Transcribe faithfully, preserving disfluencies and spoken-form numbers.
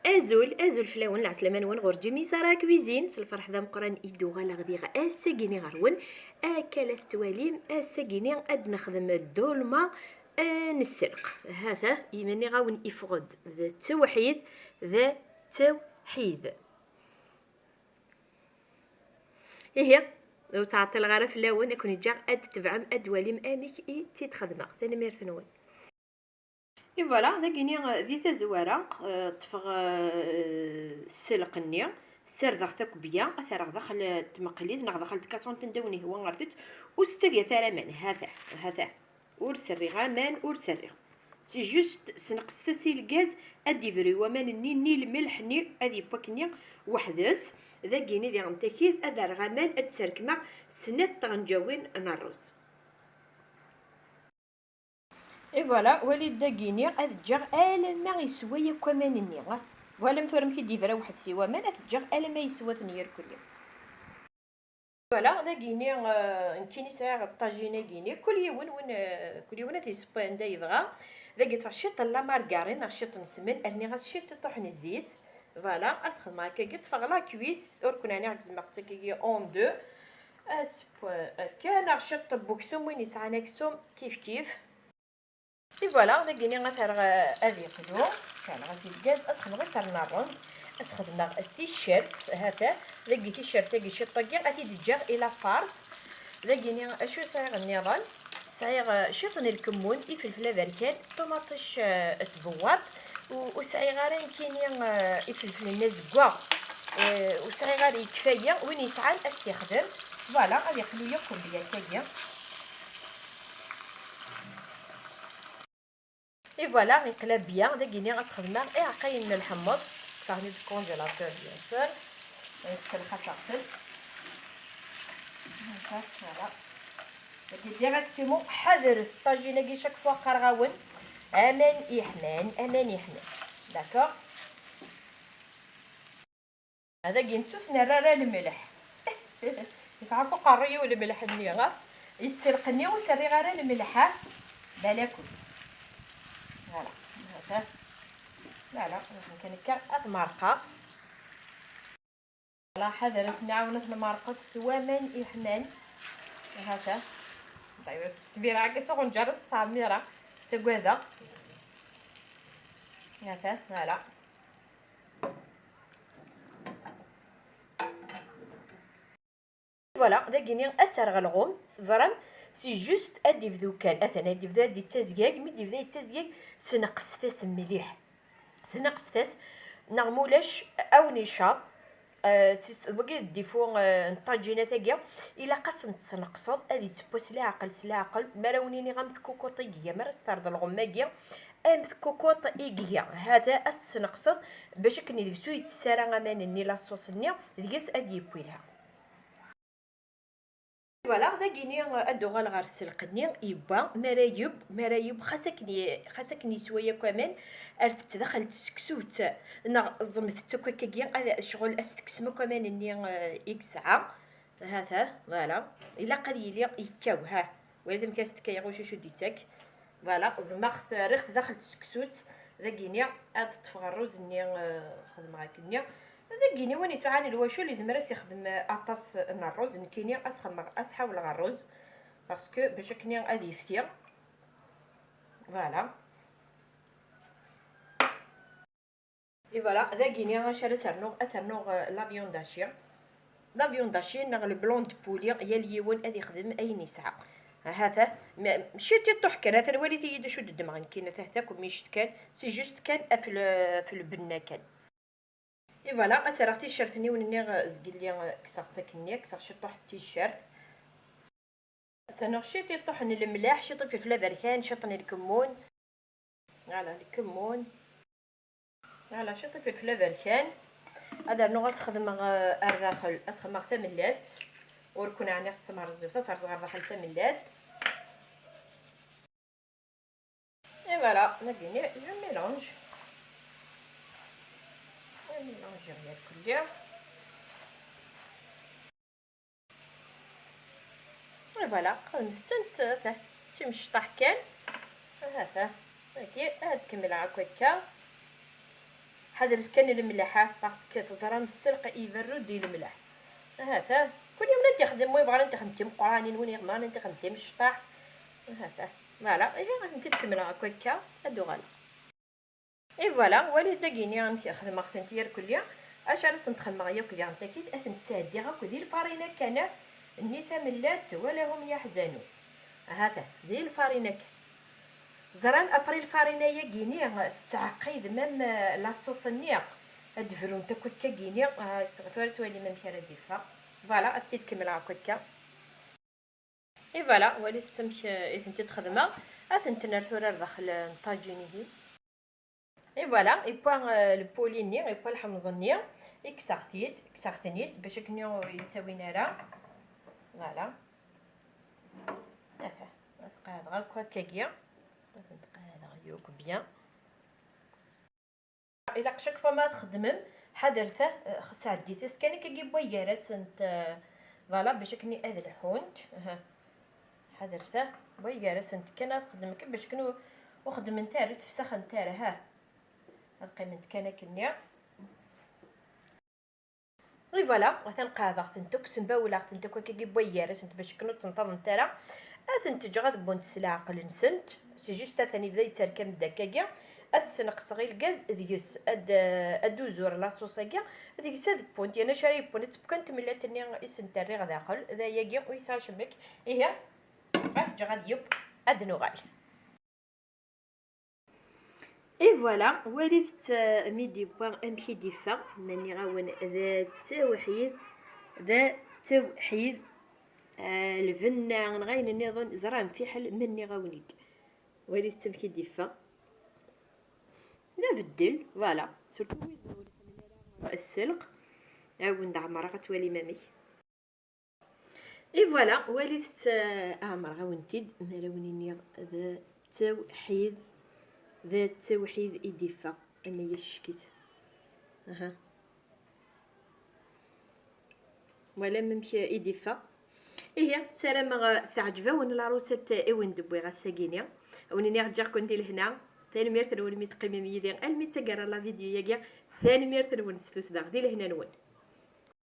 Azul, azul fell-awen, lɛeslama-nwen ɣur Jimmy Sara Cuisine. S lferḥ d ameqqran i d-uɣaleɣ diɣ ass-agi-ni ɣer-wen. Akka la tettwalim, ass-agi-ni ad nexdem ddulma, eh, n sselq. Hata, imenni ɣ-awen iffeɣ-d d tewḥid, d tewḥid. Ihi, ur ttɛeṭṭileɣ ara fell-awen, ad ken-ǧǧeɣ ad d-tebɛem, ad d-twalim amek i tt-id-xedmeɣ. Tanemmirt-nwen. Et voilà, dagini, eh, di tazwara, eh, ṭṭfeɣ, eh, sselq-nni, ssardeɣ takebya, ad t-rreɣ daxel n tmeqlit neɣ daxel n tkasrant anda wen-ihwa ɣer tett, ur s-ttagat ara aman, hata, hata, ur s-rriɣ aman, ur s-rriɣ. C'est juste, sneqset-as i lgaz, ad d-ibru waman-nni, nni lmelḥ-nni, ad yeww akkenni weḥd-s. Dagini diɣen takit, ad rreɣ aman, ad d-serkmeɣ snat tɣenǧawin n rruz. Et voilà, walit dagini, ad ǧǧeɣ alamma yeswa yakk aman-nni. Twalam tura amek i d-yebra weḥd-s i waman, ad t-ǧǧeɣ alamma yeswa-ten irkelli. Voilà, dagini, eh, nekkini sɛiɣ ṭṭajin-agini, kul yiwen win, eh, kul yiwen ad yesseww anda yebɣa. Dagi ṭṭfeɣ ciṭ n la margarine, neɣ ciṭ n ssmen, rniɣ-as ciṭ iṭuḥ n zzit. Voilà, ad s-xedmeɣ akkagi, ṭṭfeɣ la cuisse, ur ken-ɛniɣ gezmeɣ-tt akkagi en deux. Ad teww akka, neɣ ciṭ n uksum, win yesɛan aksum, kif kif. Et voilà, dagini ad t-rreɣ, eh, ad yeqlu. Ceɛleɣ-as i lgaz, ad s-xedmeɣ iferren n rrem, ad s-xedmeɣ ticcert, hata, dagi ticcert-agi ciṭ-agi, ad t-id-ǧǧeɣ i la farce. Dagini acu sɛiɣ nniḍen? Sɛiɣ, eh, ciṭ n lkemmun, ifelfel aberkan, ṭumaṭic, eh, tbewwaṭ, u-, ur sɛiɣ ara nekkini, eh, ifelfel-nni azeggaɣ, eh, ur sɛiɣ ara, yekfa-yi, win yesɛan ad s-t-yexdem. Voilà, ad yeqlu yakk bya-agi. Et voilà, yeqla bya, dagini ad s-xedmeɣ iɛeqqayen n lḥemmeẓ, kkseɣ-ten-id deg congélateur, bien sûr, ad tt-selxaseɣ-ten. Voilà. Dagi directement, ḥadret ṭṭajin-agi, chaque fois qqareɣ-awen, aman iḥman, aman iḥman. D'accord? Dagi nettus nerra ara lemleḥ. Yefɛek uqerruy-iw lemleḥ-nni, ha? Isselq-nni ur s-rriɣ ara lemleḥ, ha? Balakun. Voilà. Hata. Voilà, kan akka ad merqeɣ. Voilà, ḥader ad ten-nɛawen ad ten-merqeɣ s waman iḥman. Hata. Daywa, s tesmira akka s uɣenǧar, s ttɛemmireɣ. Ttagadeɣ. Hata, voilà. Voilà, dagini ad s-rreɣ lɣum, teẓram, c'est juste ad d-ibdu kan, atan ad d-ibdu ad d-ittazgag, mi d-ibda yettazgag, sneqset-as mliḥ. Sneqset-as, neɣ mulac, awen icaḍ, eh, si s-, wagi d difu, eh, n ṭṭaǧinat-agi, ilaq ad ten-tesneqseḍ, ad ittewwa s leɛqel, s leɛqel, mi ara wen-iniɣ am tkukuṭ i iga, mi ara s-terreḍ lɣum-agi, am tkukuṭ i iga, hada ad s-tesneqseḍ, bac akken deg-s ur yettess ara aman-nni, la sauce-nni, deg-s ad d-yewwi lha. Voilà, dagini ad d-uɣal ɣer sselq-nni, yewwa, mi ara yeww, mi ara yeww, xas akken i-, xas akken yeswa yakk aman, ar tettdaxel tseksut, neɣ ẓẓmet-tt akk akkagi, ad, ccɣel ad s-tekksem akk aman-nni, eh, i yesɛa. Hata, voilà. Ilaq ad yili yekkaw, ha. Walit amek as-tekka yiɣuc acu d-ittak. Voilà, ẓmeɣ-t, rriɣ-t daxel tseksut. Dagini ad ṭṭfeɣ rruz-nni, eh, xedmeɣ akkenni. Dagini win yesɛan lwacul yezmer ad s-ixdem, eh, aṭas n rruz. Nekkini ad s-xedmeɣ, ad s-ḥawleɣ rruz. Parce que bac akkenni ad yefti. Voilà. Et voilà, dagini acu ara s-rnuɣ, ad s-rnuɣ, eh, la viande hachée. La viande hachée neɣ le blanc de poulet, yal yiwen ad ixdem ayen yesɛa. Hata, ma-, mačči tiṭuḥ kan, atan walit-iyi-d acu d-ddmeɣ nekkini, ata takemmict kan, c'est juste kan af l-, af lbenna kan. Et voilà, ad s-rreɣ ticcert-nni wen-nniɣ, eh, zgelli, eh, kkseɣ-tt akkenni, kkseɣ ciṭuḥ n ticcert. Ad s-rnuɣ ciṭ iṭuḥ n lemleḥ, ciṭ ifelfel aberkan, ciṭ n lkemmun. Voilà, lkemmun. Voilà, ciṭ ifelfel aberkan. Ad rnuɣ ad s-xedmeɣ, eh, ar daxel, ad s-xedmeɣ tamellalt. Ur ken-ɛniɣ s tmerẓiwt, ad s-rẓeɣ ar daxel tamellalt. Et voilà, dagini, je mélange. Je mélange irkelli. Et voilà, xedmet-tent, eh, d timecṭaḥ kan. Hata, dagi, ad kemmleɣ akk akka. Ḥadret kan lemleḥ, parce que teẓram sselq iberru-d i lemleḥ. Ahat, ah, kul yiwen ad t-ixdem, win yebɣan ad t-ixdem timeqqranin, win yebɣan ad t-ixdem timecṭaḥ. Ahat, ah, voilà, ihi ad tent-id-kemmleɣ akk akka, ad d-uɣaleɣ. Et voilà, walit dagini amek xedmeɣ-tent irkelli. Acu ara sent-xedmeɣ yakk diɣen takit, ad tent-sɛeddiɣ akk di lfarina kan, nni tamellalt, wala hum yaḥzanun. Ahat, di lfarina kan. Ẓran, après lfarina-yagi-ni, tettɛeqqid même, euh, la sauce-nni. Ad d-brunt akk akka-gini, ah, tura twalim amek ara d-iffeɣ. Voilà, ad t-id-kemmleɣ akk akka. Et voilà, walit amek, euh, i tent-id-xedmeɣ. Ad tent-nerr tura ar daxel n ṭaǧin-ihi. Et voilà, yewwa, euh, lpuli-nni, yewwa lḥemẓ-nni, i kkseɣ-t-id, kkseɣ-ten-id, bac akken ur yettawin ara. Voilà. Ata, ad qeɛdeɣ akk akkagi. Ad ten-qeɛdeɣ yakk bien. Ilaq chaque fois ma txeddmem, ḥadret, eh, sɛeddit-as kan akkagi n waygar-asent, eh, voilà, bac akken ad lḥunt. Aha. Ḥadret, eh, n waygar-asent kan ad xeddmen kan bac akken ur, ur xeddment ara, ur tefsaxent ara, ha. Ad qqiment kan akkenni. Et voilà, atan qeɛdeɣ-tent akk, sembawleɣ-tent akk akkagi n waygar-asent bac akken ur ttenṭaḍent ara. Ad tent-ǧǧeɣ ad wwent s leɛqel-nsent. C'est juste atan yebda yetterkam-d akkagi. Ad sneqseɣ i lgaz deg-s, ad, ad d-uzureɣ la sauce-agi, deg-s ad wwent. Yerna acu ara yewwen, ad teww kan tmellalt-nni i sent-rriɣ daxel. D ayagi, ur yesɛi acemmek. Ihi, ad t-ǧǧeɣ ad yeww, ad d-nuɣal. Et voilà, walit-t, euh, mi d-yewwa amek i d-iffeɣ, ma nniɣ-awen d tawḥid, d tawḥid, euh, lbenna neɣ ayen nniḍen, ẓram fiḥel ma nniɣ-awen-id. Walit-t amek i d-iffeɣ. D abeddel, voilà. Surtout wid ur ḥemmel ara sselq, ɛawed ɛemreɣ ad twalim amek. Et voilà, walit-t, euh, ɛemreɣ-awen-t-id, mi ara wen-iniɣ d tawḥid, d tawḥid i d-iffeɣ, ama yaccek-it. Aha. Twalam amek i d-iffeɣ? Ihi, ssarameɣ, euh, teɛǧeb-awen la recette i wen-d-wwiɣ ass-agi-ni. A wen-iniɣ ǧǧiɣ-ken di lehna. Tanemmirt-nwen mi teqqimem yid-i almi d taggara n la vidéo-agi. Tanemmirt-nwen s tussda, di lehna-nwen.